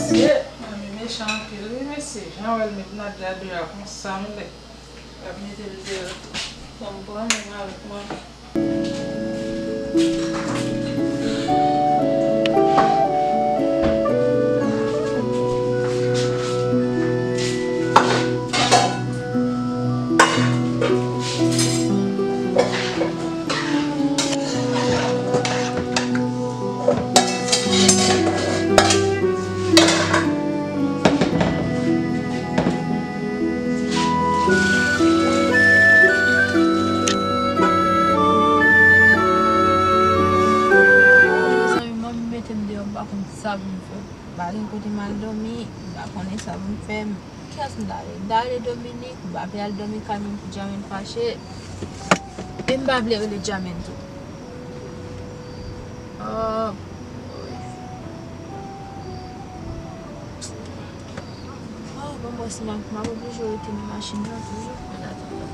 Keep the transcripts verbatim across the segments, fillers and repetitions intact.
Mesye, manmi mechan anpil wi mesye. Jan w wè l met Nadia deyò a konsa m lè. L ap mete l deyò tou. Ban m pran menm avèk manmi. Mezanmi, manmi mete m deyò, m pa konn sa pou m fè. M pa gen kote m al dòmi, m pa konnen sa pou m fè. Kiyès m ta rele? M ta rele Dominik, m pa vle al dòmi kay moun pou Djamen fache. E m pa vle rele Djamen tou. Oh, boy. Oh, bon, bon, si m ap, m ap oblije rete nan machin nan toujou, an atandan.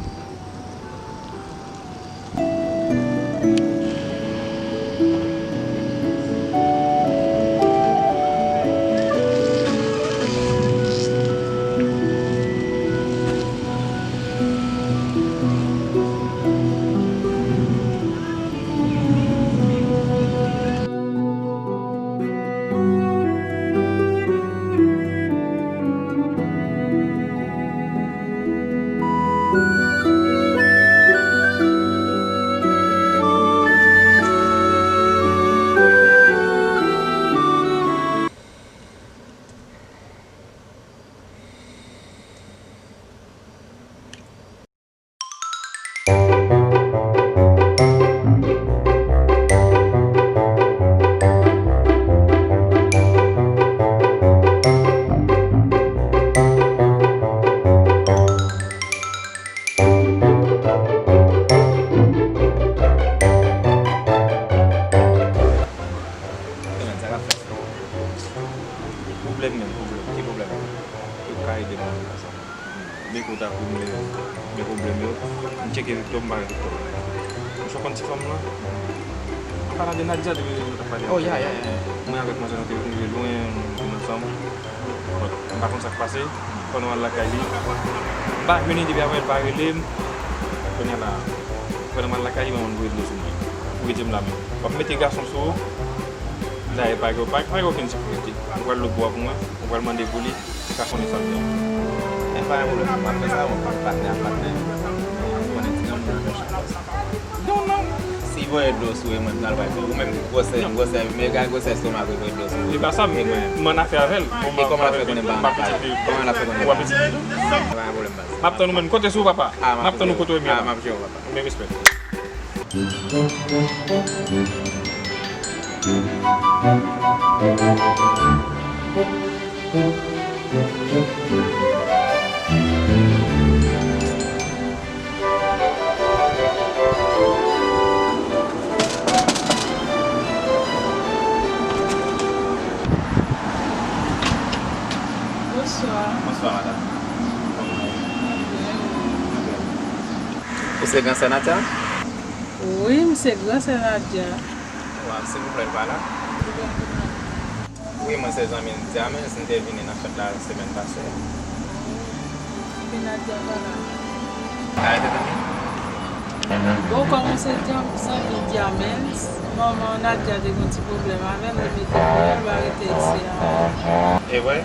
Pwoblèm menm, pwoblèm, ki pwoblèm? Ou ka ede mwen ansanm. Men kontak ou, men, men pwoblèm yo. M tcheke Victor, m pa wè Victor. Misye konn ti fanm lan. An palan de Nadia, depi nou t ap pale. Oh, ya, ya, ya. Mwen avèk manzè nou te rive lwen, nou vin ansanm. Bon, m pa konn sa k pase. Pandan m al lakay li, m pa jwenn li depi apre l pa rele m. Kounye a la, pandan m al lakay li, manman l voye dlo sou mwen. Pou rete m la menm. W ap mete gason sou ou. Dayè, pa gen, pa, pa gen okenn sekirite. Ou pral lòtbò a pou mwen, ou pral mande pou li, ou ka konnen sa l ye. Men pa gen pwoblèm, m ap fè sa, mwen, patnè ak patnè. Konnen ti granmoun nan mechan konsa. Non, non. Si voye dlo sou ou, mwen, m pral bay pou ou menm, gwosè, gwosè, men gade gwosè estomak ou, voye dlo sou ou. E pa sa, m, m annafè avè l. E kòman l ap fè konnen m pa annafè avè l? Kòman l ap fè konnen m pa annafè avè l? Pa gen pwoblèm, baz. M ap tann ou menm. Konte sou ou, papa. M ap tann ou kote w ye a. M ap jere w, papa. Men respè. Bonswa. Bonswa, madanm. Kòman w ye? Mwen byen, e ou? Mwen byen. Ou se gran sè Nadia? Wi, m se gran sè Nadia. Wa, silvouplè, l pa la? Wi, mwen se zanmi Nadia, men m te vini nan fèt la semèn pase. Epi Nadia pa la? Arete tann li. Bon, kòm ou se zanmi Diamens, manman Nadia te gen yon ti pwoblèm avè l, li mete l deyò, l pa rete isi a. E vre?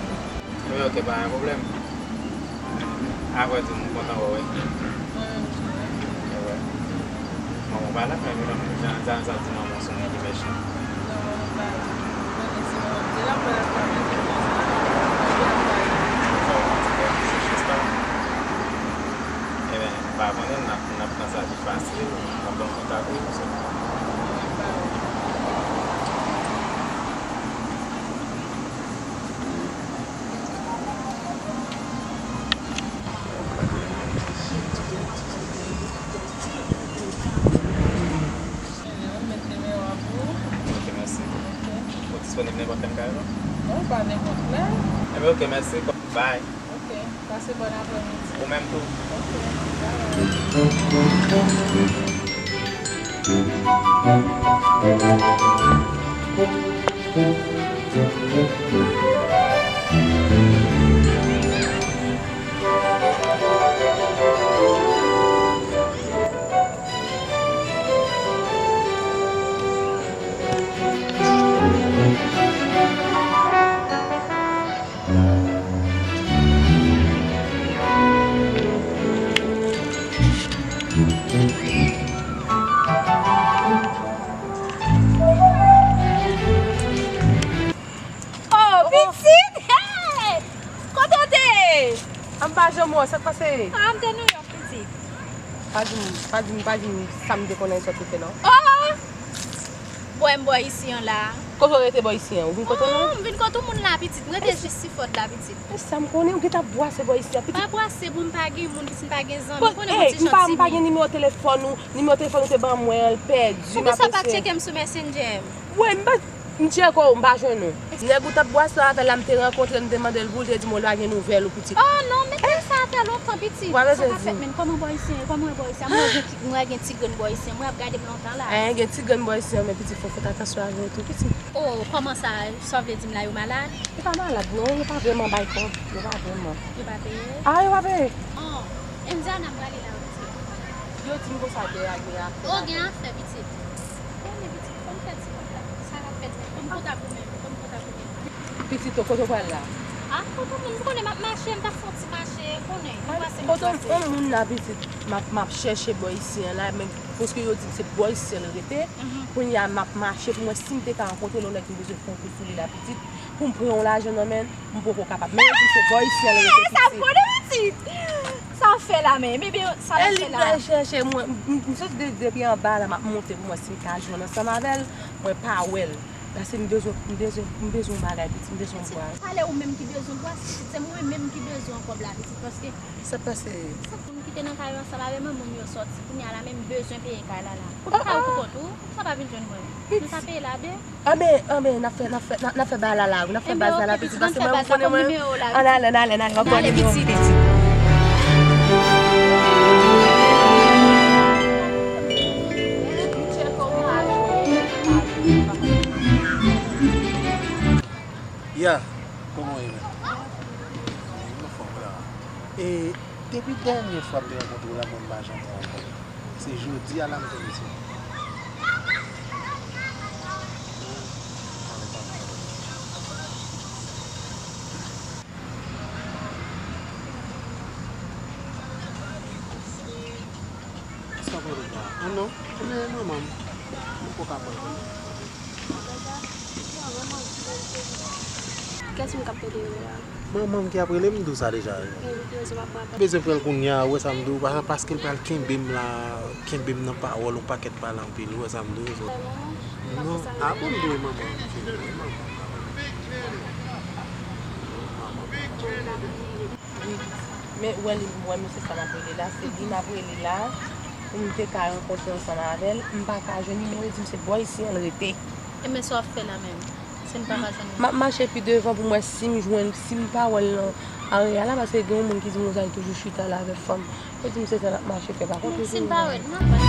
Wi, oke, pa gen pwoblèm. Apre tou, m kontan wè w wi. Mwen menm tou wi. E vre. Manman w pa la, men jan, jan sa di manman w se yon moun ki mechan. Non, manman m pa la. Ou konnen si manman m te la, m pa t ap ka mete konsa. Epi ap pale. Fò w konn ti kè, se jis la. Ebyen, pa konnen, n ap, n ap pran sa pi fasil, n ap ban w kontak li, paske Ok, mèsi. Ou disponib nenpòt lè m ka rele w? Non, pa nenpòt lè. Ebyen, ok, mèsi. Bye. Ok, pase bòn aprèmidi. Ou menm tou. Ok, bye. Pitit! Hey! Kote w te ye? A m pa janm wè w, sa k pase? A, m te Nouyòk, pitit. Pa di m, pa di m, pa di m sa m te konnen sot ou fè non. Oh! Bwè m bò isi an la. Kote w rete bò isi an? Ou vin kote nou? Oh, m vin kote yon moun la, pitit. M rete jis Tifòd la, pitit. E sa m konnen, ou gentan ap bwase bò isi an, pitit. Pa bwase, bon, m pa gen moun, pitit, m pa gen zanmi. Bon, konnen, hey, m pa, m pa gen nimewo telefòn ou, nimewo telefòn ou te ban mwen an, l pèdi, m ap eseye. Poukisa w pa tcheke m sou Messenger? Wi, m pa, m tcheke w, m pa jwenn ou. Nèg ou t ap bwase avè l la, m te rankontre l, m te mande l pou l, te di m w pa gen nouvèl ou, pitit. Oh non, men sa fè lontan, pitit. Sa pa fèt menm. Kòman bò isi an ye? Kòman bò isi an? Mwen gen ti, mwen gen ti grenn bò isi an. Mwen ap gade m lontan la. Gen ti grenn bò isi an, men pitit, fò w fè atansyon avè yo tou, pitit. Oh, kòman sa? Sa w vle di m la, yo malad? Yo pa malad, non. Yo pa vrèman bay kòb. Yo pa vrèman. Yo pa peye? Ah, yo pa peye. Oh, Indiana, m prale la, wi, pitit. Yo di m konsa dèyè a gen afè. Oh, gen afè, pitit. Konnen, pitit, fò m fè ti kòb la. Sa k ap fèt menm? Fò m kontak ou menm. Fò m kontak ou menm. Pitit, kote w pral la? Ah, kote w menm? M konnen m ap mache, m t ap fè yon ti mache, konnen. M pase, m ap pase. Kote yon moun la, pitit? M ap, m ap chèche bò isi an la, men paske yo di m se bò isi an l rete. Kounye a m ap mache pou m wè si m te ka rankontre l, yon nèg m bezwen fè yon kou sou li la, pitit, pou m pran yon lajan nan men l, m poko kapab. Men yo di m se bò isi an l rete, pitit. Sa m konnen, pitit! Sa w fè la menm? Ebyen, sa w ap fè la? E li pral chèche mwen. M, m, m sot de, depi anba la, m ap monte pou m wè si m ka jwenn ansanm avè l. Mwen pa wè l. Paske m bezwen, m bezwen, m bezwen yon bagay, pitit, m bezwen yon bwaz. Pale ou menm ki bezwen bwaz, pitit, se mwen menm ki bezwen yon kòb la, pitit, paske sa k pase? Sa moun ki te nan kay yo ansanm avè m, moun yo sòti. Kounye a la, men m bezwen peye kay la la. Ou pa ka ou pou kont ou, sa pa vin jwenn mwen. Nou ta peye la de. Anben, anben, n ap fè, n ap fè, n ap, n ap fè bagay la la, wi, n ap fè baz la la, pitit, paske mwen, m konnen mwen. Ann ale, ann ale, ann ale, m ap pran nimewo w, pitit. Ya, kòman w ye menm? Mwen anfòm la. E depi dènye fwa m te rankontre w la, mwen pa janm wè w ankò. Se jodi a la m tonbe sou ou. Sa pran tout la? Ah non, men manman m, m poko ka pran l. Kiyès moun k ap tande yo la? Manman m ki ap rele m, m di w sa deja. Wi, m bezwen pran apèl. Bezwen pran l kounye a, ou wè sa m di w, pa, paske l pral kenbe m la, kenbe m nan pawòl, yon pakèt pale anpil, ou wè sa m di w. Wè manman? Non, a bon, m di w manman m, se manman m. Wi, men ou wè li, ou wè mesye sa m ap rele la, se li m ap rele la, pou m te ka rankontre ansanm avè l, m pa ka jwenn li, men yo di m se bò isi an l rete. E men sa w ap fè la menm? Si n pa ka jwenn li. M ap mache pi devan pou m wè si m jwenn, si m pa wè l nan area la, paske gen yon moun ki di m konsa li toujou chita la avèk fanm. Yo di m se sa n ap mache fè pa kote. Si n pa wè l, n ap wè l.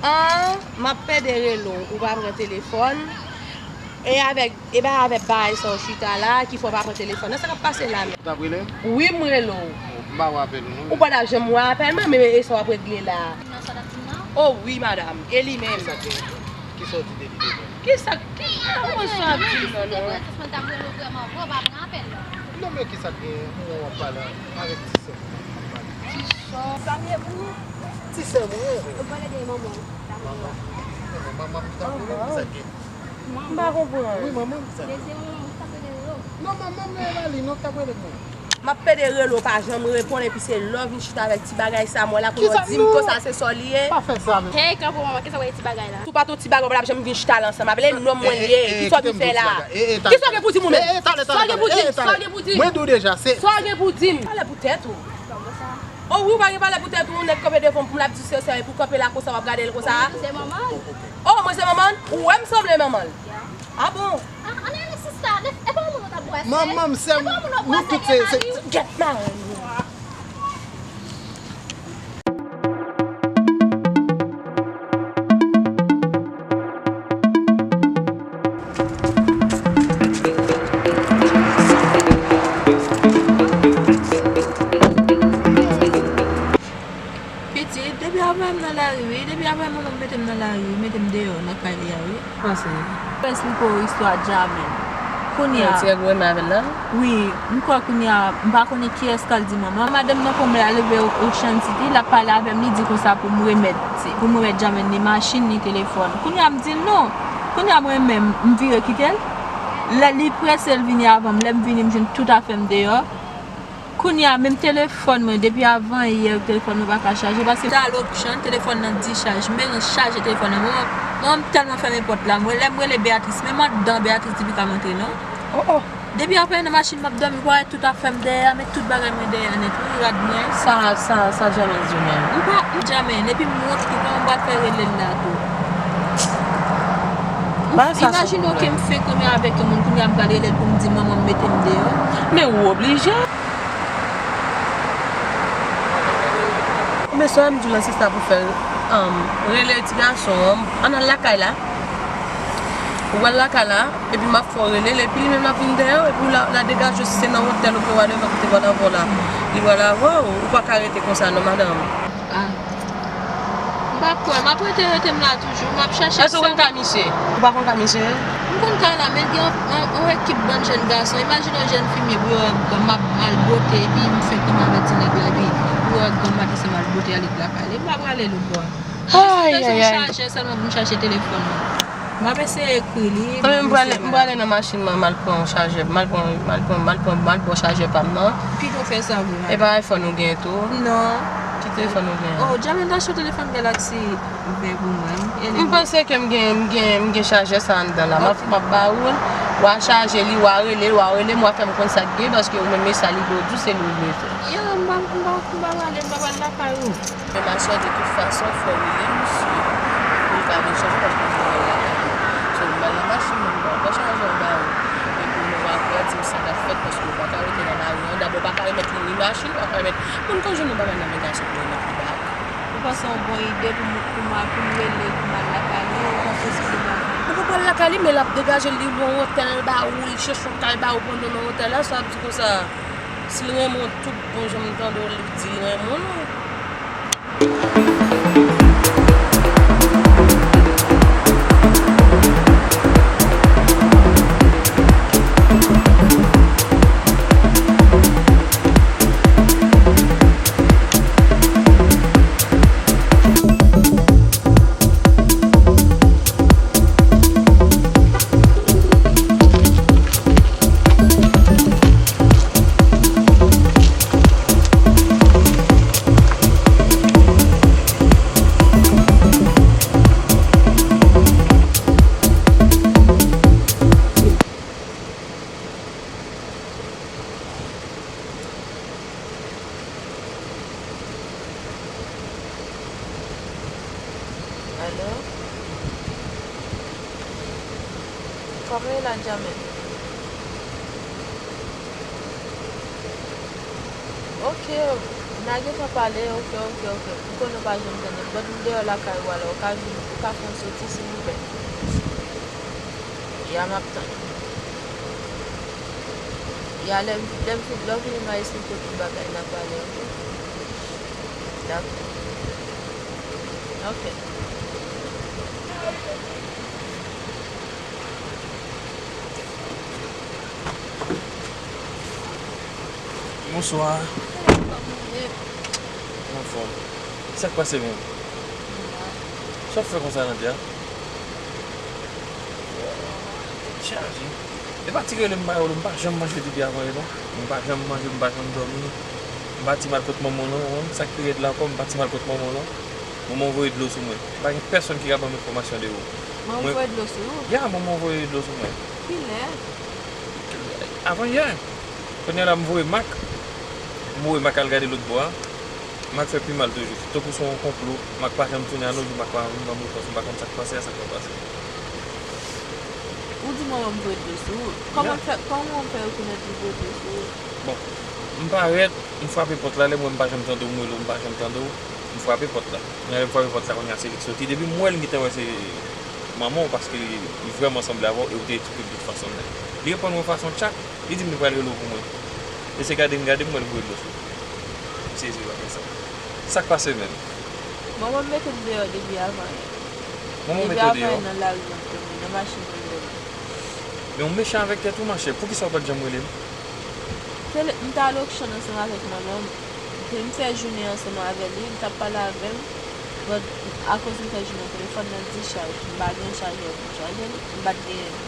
An, m ap pede rele w, ou pa pran telefòn. E avèk, e pa avèk bagay sa w chita la, ki fè w pa pran telefòn nan. Sa k ap pase la menm? Ou t ap rele m? Wi, m rele w. M pa wè apèl ou non. Ou pa t ap janm wè apèl mwen, men e sa w ap regle la. Nan sa w t ap di m nan? O wi, madanm, e li menm. Kisa w di de li devan? Kisa, ki, pa konn sa w ap di m nan, non. Non, men kisa k genyen? Ou wè w ap pale avèk ti sè m. Ti sè w? Sa m ye pou ou? Ti sè mwen. Ou pale de manman w. Manman. Manman, manman m t ap rele m, kisa k genyen? M pa konprann. Wi, manman m, kisa k genyen? Dezi manman m, ou t ap rele yo. Non, manman m, e pa li, non, k t ap rele m, non. M ap pede rele w, pa janm reponn, epi se lè w vin chita avèk ti bagay sa, mwen la pou yo di m konsa se sa w li ye. Pa fè sa, men. Hey, kanpe manman, kisa w wè ti bagay la? Si w pa t yon ti bagay, w pa t ap janm vin chita la ansanm avè l, e nonm mwen li ye. Kisa w vin fè la? Kisa w gen pou di m ou menm? Sa w gen pou di m? Sa w gen pou di m? Mwen di w deja, se. Sa w gen pou di m? Pale pou tèt ou. O wi, ou pa gen pale pou tèt ou, yon nèg kanpe devan m pou l ap di se sa, epi w kanpe la konsa, w ap gade l konsa. Ou di se manman l? O, mwen se manman l? Ou wè m sanble manman l? A bon? Ah, ann ale sista, e pa yon moun ou t ap bwase? Manman m, sè m, nou tout se, se. Get marye nou. Pitit, depi apre m nan lari, wi. Depi apre manman m mete m nan lari, wi. M deyò nan kay li a, wi. Panse. Prens li pou istwa Jamel. Kounye a. Ti nèg ou renmen avè l la? Wi, m kwè kounye a, m pa konnen kiyès k al di manman. Madanm nan konn lè a leve Ocean City, l ap pale avè m, li di konsa pou m remèt, pou m remèt Jamel ni machin, ni telefòn. Kounye a m di l non. Kounye a mwen menm, m vire kite l. Lè li prese l vini avan m, lè m vini m jwenn tout afè m deyò. Kounye a menm telefòn mwen, depi avan yè telefòn mwen pa ka chaje, paske m t al Ocean, telefòn nan dichaj, m bezwen chaje telefòn nan. Mwen, mwen m tèlman fèmen pòt la, mwen lè m rele Beatrice, menm anndan Beatrice di li pa ka antre non. Oh, oh. Depi apre nan machin m ap dòmi, w a wè tout afè m dèyè a, men tout bagay mwen dèyè a nèt, wi, rad mwen. Sa, sa, sa Jamel di w menm? M pa, m Jamel, epi m wont tou, kòman m pral fè rele l la tou? Imajine w ke m fenk renmen avèk yon moun, kounye a m pral rele l pou m di manman m mete m deyò. Men ou oblije. Men sa m di w la, se sa pou fè l, um, rele ti gason an, ann al lakay la. Ou al lakay la, epi m ap fè w rele l, epi li menm l ap vin dèyè w, epi w la, la degaje w, si se nan otèl ou ke w ale, w ap kite w al avè w la. Li pral avè w, ou pa ka rete konsa non, madanm. Ah. M pa kwè, m ap rete, rete m la toujou, m ap chache. Èske w konn ka misye? Ou pa konn ka misye? M konn kay la, men gen yon, yon, yon ekip bann jèn gason. Imajine yon jèn fimye pou yo wè m, m ap mal bote, epi m fenk renmen avèk ti nèg la, epi pou yo wè m ap ansanm al bote ale lakay li. M pa prale lòtbò a. Jis bezwen yon chajè sèlman pou m chaje telefòn nan. M ap eseye ekri li. Tanmen m prale, m prale nan machin mwen, m al pran yon chajè, m al pran, m al pran, m al pran, m al pran chajè pa m nan. Pito fè sa vre. E pa iPhone ou gen tou? Non. Ki telefòn ou gen? Oh, Jamel ta achte yon telefòn Galaxy vè pou mwen. M panse ke m gen, m gen, m gen chajè sa anndan la. M ap, m ap ba ou l. W a chaje li, w a rele l, w a rele m, w a fè m konn sa k gen, paske ou menm e sa li di w, se li w vle fè. Ya, m pa, m pa, m pa prale, m pa pral lakay ou. Men ma chè, de tout fason, fò w rele misye pou l ka vin chanje paske m gen rèl lakay li. So, m al nan machin nan, m ba w pran chajè, m ba ou. Epi nou va, va di m sa k ap fèt paske ou pa ka rete nan lari an. Dabò, ou pa ka remèt li ni machin, ou pa ka remèt. Moun konn jwenn yon bagay nan men gason pou remèt li ba ou. Ou panse yon bon ide pou m, pou m, pou m rele, pou m al lakay li, ou panse se yon bon bagay? Ou pa pral lakay li, men l ap degaje l, li lwe yon otèl ba ou, li chèche yon kay ba ou pandan nan otèl la, sa ap di konsa. Si l renmen w tout bon jan m tande w, li di l renmen w non. Alo? Kòman e la, Jamel? Ok, n a gentan pale, ok, ok, ok. M konnen w pa janm tande m, but m deyò lakay ou a la, ou ka vin, ou ka fè yon soti, silvouplè? Ya, m ap tann ou. Ya, lè m, lè m fin, lè w vini, m a esplike w tout bagay, n a pale, ok? Dakò. Ok. Bonswa. Anfòm. Sa k pase menm? Sa w fè konsa nan tè a? Chaje. E pa ti rele m pa rele w, m pa janm manje depi avan yè non. M pa janm manje, m pa janm dòmi. M pati m al kot manman w non, sa k pi rèd la ankò, m pati m al kot manman w non. Manman w voye dlo sou mwen. Pa gen pèsonn ki ka ban m enfòmasyon de ou. Manman w voye dlo sou ou? Ya, manman w voye dlo sou mwen. Kilè? Avan yè. Kounye a la m voye Mak. M voye Mak al gade lòt bò a. Mak fè pi mal toujou. Tankou se yon konplo. Mak pa janm tounen a no jou, Mak pa janm ban m repons. M pa konn sa k pase a, sa k pa pase. Ou di manman m voye dlo sou ou. Kòman w fè, kòman w fè rekonèt li voye dlo sou ou? Bon, m parèt, m frape pòt la, lè m wè m pa janm tande w, m rele w, m pa janm tande w, m frape pòt la. Kounye a lè m frape pòt la, kounye a se li k soti. Depi m wè l, m gentan wè se manman w, paske li vrèman sanble avè w e ou te etoufe m tout fason nèt. Li reponn mwen fason tchak, li di m li pral rele w pou mwen. E se gade m gade m wè l voye dlo sou m. M sezi bagay sa. Sa k pase menm? Manman m mete m deyò depi avan yè. Kòman w mete w deyò? Depi avan nan lari mwen te nan machin mwen menm. Men w mechan avèk tèt ou, machè. Poukisa w pa t janm rele m? Se lè m t al Auchan ansanm avèk manman m. Epi m fè jounen ansanm avè li, li t ap pale avè m. But, akoz m fè jounen telefòn nan dichaj, m pa gen chajè pou m chaje li. M pa t gen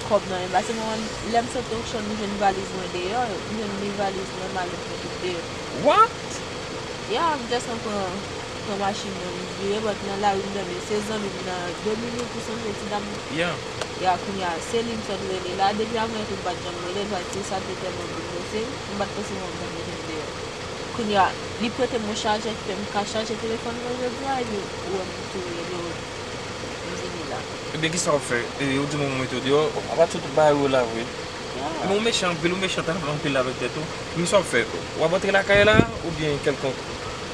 kòb nan men m. Paske mwen, lè m sot Auchan, m jwenn valiz mwen deyò, m jwenn li valiz mwen, malèt mwen tout deyò. What? Yeah, m just pran, pran machin mwen, m vire, but nan lari m tande se zanmi m nan Dominik, ou sonje ti dam nan? Yeah. Yeah, kounye a, se li m sot rele la. Depi avan tou m pa t janm rele l, paske sa te tèlman boulvèse m, m pa t panse mwen t ap mete m deyò. Kounye a, li prete m yon chajè ki fè m ka chaje telefòn mwen jodi a, epi ou wè m tou rele w, m vini la. Ebyen, kisa w ap fè? E, ou di mwen mete w deyò, apa tout bagay yo la vre. Yeah. Men ou mechan anpil, ou mechan anpil avèk tèt ou. Men sa w ap fè? W ap antre lakay la, oubyen kèlkonk,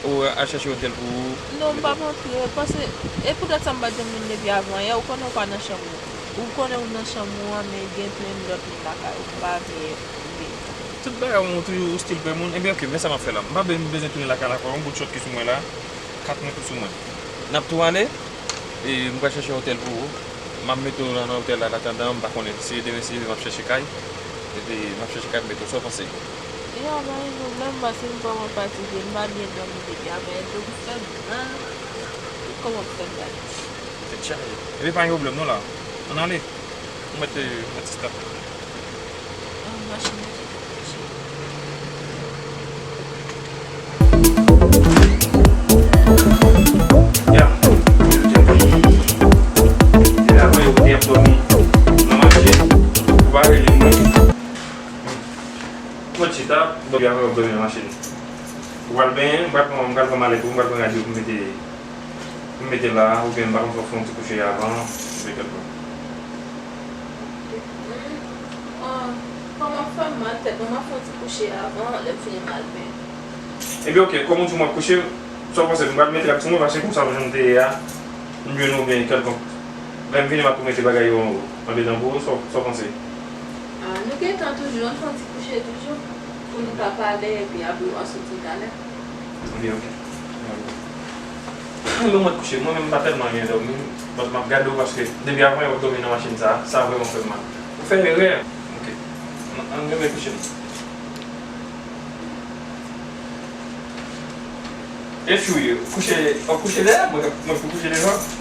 ou al chèche otèl pou ou? Non, m p ap antre, paske, e poutèt sa m pa t janm vin depi avan yè, ou konnen ou pa nan chanm ou. Ou konnen ou nan chanm ou an, men gen plen lòt moun lakay ou, m pa vle oubyen. Tout bagay ou toujou ou stil pè moun. Ebyen, oke, men sa m ap fè la. M pa be-, bezwen tounen lakay la ankò, yon bout chòt ki sou mwen la, kat mwen ki sou mwen. N ap tou ale, e m pral chèche otèl pou ou. M ap mete w nan, nan otèl la, an atandan, m pa konnen si demen si Dye vle m ap chèche kay. Epi m ap chèche kay, m mete w, sa w panse? Ya, pa gen pwoblèm, paske m vrèman fatige, m pa byen dòmi depi avan yè, do m fè mal. Kòman m fè m la? Tèt chaje. Ebyen, pa gen pwoblèm non la. Ann ale. Ou mèt, ou mèt start. Ah, machin nan te deklannche. Ya. Depi avan yè ou te ap dòmi nan machin. Ou pa rele mwen. Ou mèt chita, depi avan yè ou dòmi nan machin. Ou pral benyen, m pral pran, m pral pran malèt ou, m pral pran rad yo pou m mete Pou m mete la, oubyen m pa konn si w fè yon ti kouche avan, oubyen kèlkonk. Kòman fè m mal tèt mwen, m ap fè yon ti kouche avan, lè m fini m al benyen. Ebyen, oke, kòm ou di m w ap kouche, sa w panse, m pral mete rad sou mwen, paske konsa jan m te ye a, m jwenn ou byen kèlkonk. Lè m vini, m ap tou mete bagay yo andedan pou ou, sa w, sa w panse? Ah, nou gentan toujou, ann fè yon ti kouche toujou, pou nou ka pale, epi apre w a soti talè. Ebyen, oke. Ebyen, mwen kouche. Mwen menm, m pa tèlman byen dòmi. But m ap gade w paske depi avan yè w ap dòmi nan machin sa a, sa vrèman fè m mal. Ou fè erè. Oke. Ann, ann, ann kouche nou. E fi w ye, kouche, w ap kouche dèyè? Mwen, mwen pou kouche devan.